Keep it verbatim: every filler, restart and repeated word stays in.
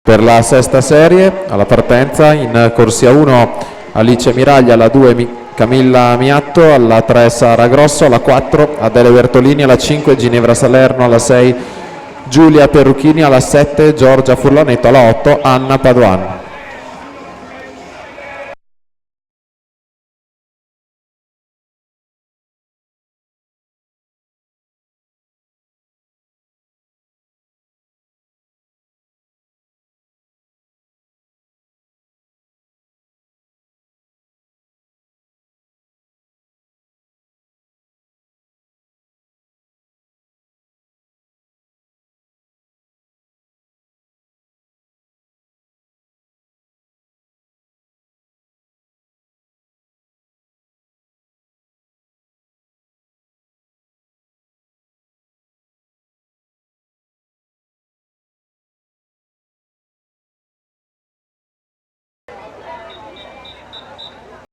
Per la sesta serie, alla partenza in corsia uno Alice Miraglia, alla due Mi-, Camilla Miatto, alla tre Sara Grosso, alla quattro Adele Bertolini, alla cinque Ginevra Salerno, alla sei Giulia Perucchini, alla sette Giorgia Furlanetto, alla otto Anna Padoan.